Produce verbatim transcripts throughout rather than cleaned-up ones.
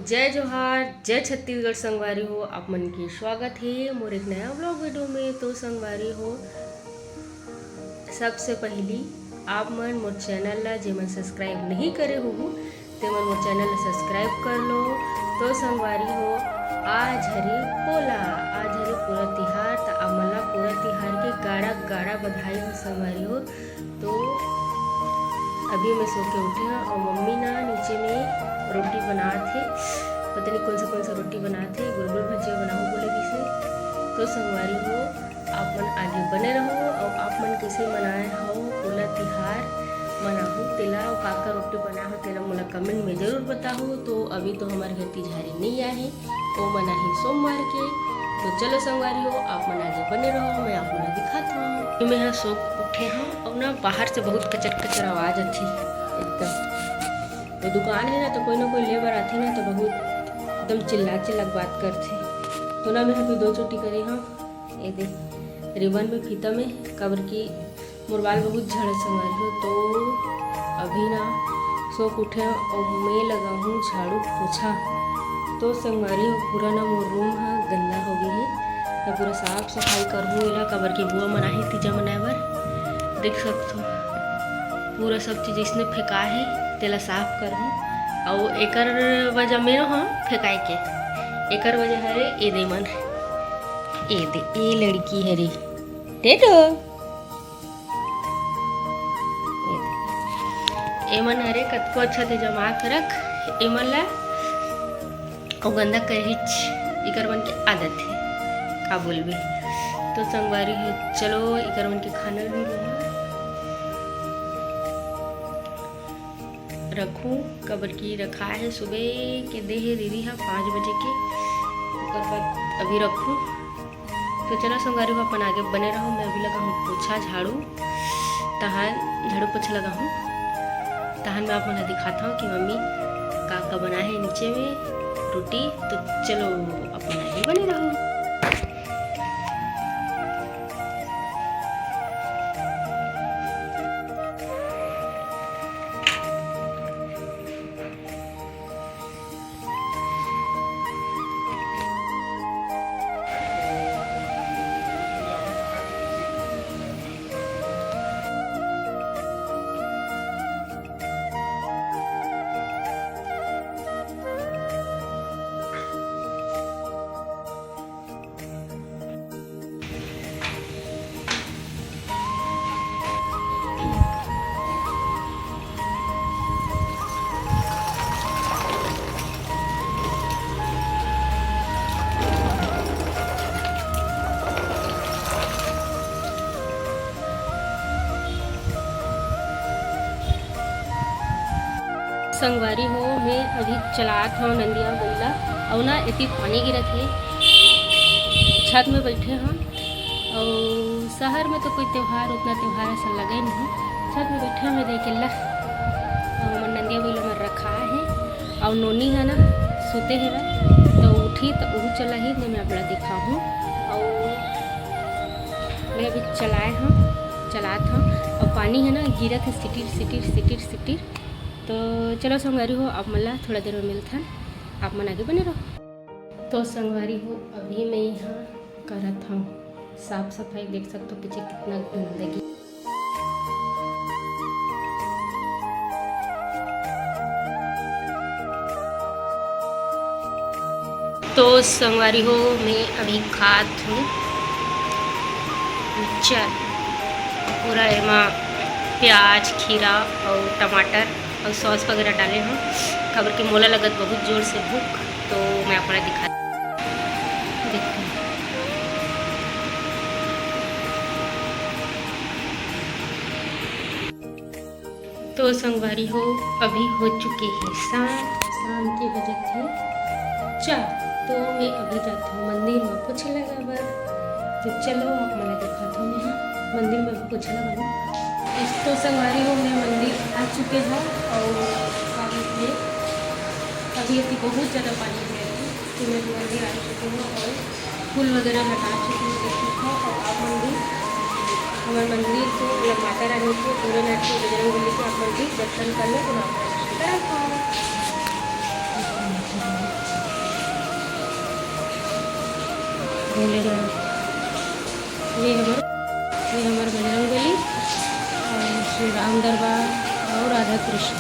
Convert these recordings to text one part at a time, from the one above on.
जय जोहार, जय छत्तीसगढ़ संगवारी हो, आप मन के स्वागत हे मोर एक नया vlog video में। तो संगवारी हो, सबसे पहली आप मन मोर channel ला, जे मन subscribe नहीं करे हो, ते मन मोर channel ला subscribe कर लो। तो संगवारी हो, आज हरे पोला, आज हरे पोला तिहार, त आप मन ला पोला तिहार के गाड़ा गाड़ा बधाई हो संगवारी हो। तो अभी मैं सो के उठे हूँ और मम्मी ना नीचे में रोटी बनात हे, पता नहीं कौन सा कौन सा रोटी बनात हे, गुलगुल भजिया बनाहूँ बोले किसे। तो संगवारी हो, आप मन आगे बने रहो और आप मन कैसे मनाए हो पोला तिहार मनाहू तेला, और का का रोटी बनाए हो तेला मोला comment में जरूर बताहू। तो अभी तो हमारे घर तिजहारी नहीं आए हे, ओ मनाही सोमवार के। तो चलो संगवारी हो, आप मन आगे बने रहो, मैं आप मन दिखात हूँ। मैं यहाँ सो उठे हूँ और ना बाहर से बहुत कचर कचर आवाज आथे एकदम। तो दुकान है ना, तो कोई ना कोई लेबर आथे ना, तो बहुत एकदम चिल्ला चिल्ला के बात करथे। तो ना मैं अभी दो चोटी करे हूँ, ये दे रिबन में फीता में, काबर की मोर बाल बहुत झड़त संगवारी हो। तो अभी ना सो के उठे और मैं लगाहूँ झाड़ू पोछा। तो संगवारी हो, पूरा ना मोर रूम हा गंदा हो गए है, मैं पूरा साफ सफाई करहूँ एला, काबर के बुआ मन आही तीजा मनाए बर। देख सकथो, पूरा सब चीज इसने फेंका है, तेला साफ करहूँ। और एकर वजह में हम फेंकाए के, एकर वजह हरे ए दे मन, ए दे, ए लड़की हरे टेटो। एमन हरे कतको अच्छा ते जमा के रख एमन ला, अउ गंदा करहिच इकर मन के आदत है, का बोलबे। तो संगवारी हो, चलो इकर मन के खाना भी रखूँ, काबर की रखा है सुबह के दे है दीदी हा पाँच बजे के, ओकर बाद अभी रखूँ। तो चलो संगवारी हो, अपन आगे बने रहो, मैं अभी लगाहूँ पोछा झाड़ू, तहान झाड़ू पोछा लगाहूँ, तहान मैं आप मन ला दिखाता हूँ कि मम्मी का का बना है नीचे में रोटी। तो चलो अपन आगे बने रहो। संगवारी हो, मैं अभी चलात हव नंदिया बइला, अउ ना एती पानी गिरत हे। छत में बइठे हव, अउ शहर में तो कोई त्योहार, उतना त्योहार असन लगे नहीं। छत में बइठे हव, देख ला, अउ हमर नंदिया बइला मन रखा हे, अउ नोनी हे ना, सुते हेवय, तो उठी तो उहू चलाही, मैं अपना दिखाहूँ। अउ मैं अभी चलाए हव, चलात हव, अउ पानी हे ना, गिरत हे सिटिर, सिटिर, सिटिर, सिटिर। तो चलो संगवारी हो, आप मन ला थोड़ा देर में मिलथन, आप मन आगे बने रहो। तो संगवारी हो, अभी मैं यहाँ करत हव साफ सफाई, देख सकथो पीछे कितना गंदगी। तो संगवारी हो, मैं अभी खात हूँ मिक्सचर, पूरा एमा प्याज, खीरा अउ टमाटर अउ सॉस वगैरह डाले हूँ, काबर के मोला लगत बहुत जोर से भूख, तो मैं अपना दिखा, देखो। तो संगवारी हो, अभी हो चुके हे शाम, शाम के बजत हे चार। तो मैं अभी जात हव मंदिर में पोछा लगा बर। तो चलो, आप मन ला दिखात हव, मैं हा मंदिर में पोछा लगाहूँ। तो संगवारी हो, मैं मंदिर आ चुके हव अउ अभी मैं, अभी, अभी बहुत ज़्यादा पानी गिरे हे, तो मैं मंदिर आ चुके हव अउ फूल वगैरह हटा चुके हव, देख सकथव। अउ आप मन भी हमर मंदिर के, मतलब माता रानी के, भोलेनाथ के, बजरंग बली के आप मन भी दर्शन कर लो, तो आप मन भी करत हव। ये हमर, ये हमर बजरंग बली और श्री राम दरबार और राधा कृष्ण।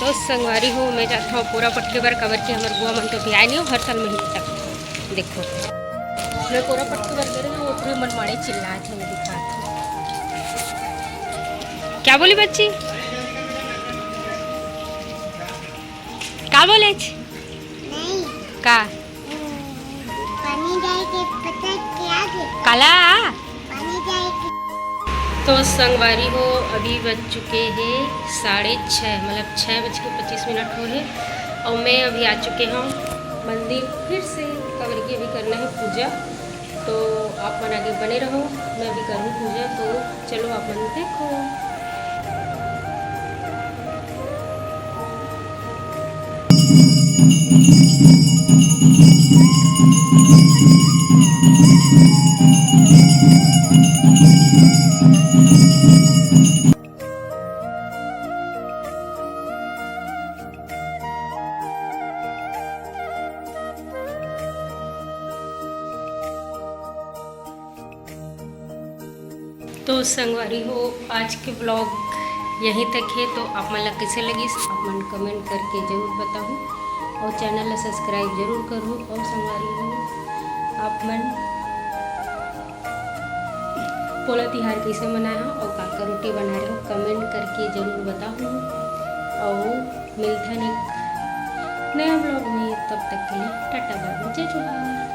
तो संगवारी हो, मैं जात हूँ पोरा पटके बर, काबर कि हमर बुआ मन तो भी आए नहीं हो, हर साल मैं ही तक देखो मैं पोरा पटके बर करे हूँ, ओकरे मन माड़े चिल्लात हे, मैं दिखात हूँ। क्या बोली बच्ची? का बोले? नहीं। का? पानी जाए के पता क्या दे? काला? पानी जाए के। तो संगवारी हो, अभी बज चुके हैं साढ़े छः, मतलब छः बज के पच्चीस मिनट हो रहे और मैं अभी आ चुके हूँ मंदिर फिर से, काबर कि अभी करना है पूजा। तो आप मन आगे बने रहो, मैं अभी करूँ पूजा। तो चलो आप मन देखो। तो संगवारी हो, आज के ब्लॉग यहीं तक है। तो आप मन ला कैसे लगिस, आप मन कमेंट करके जरूर बताहू और चैनल ला सब्सक्राइब जरूर करू। और संगवारी हो, आप मन पोला तिहार कैसे मनाए हो और का का रोटी बनाए हो, कमेंट करके जरूर बताहू। और मिलथन एक नया ब्लॉग में, तब तक के लिए टाटा बाय बाय, जय जोहार।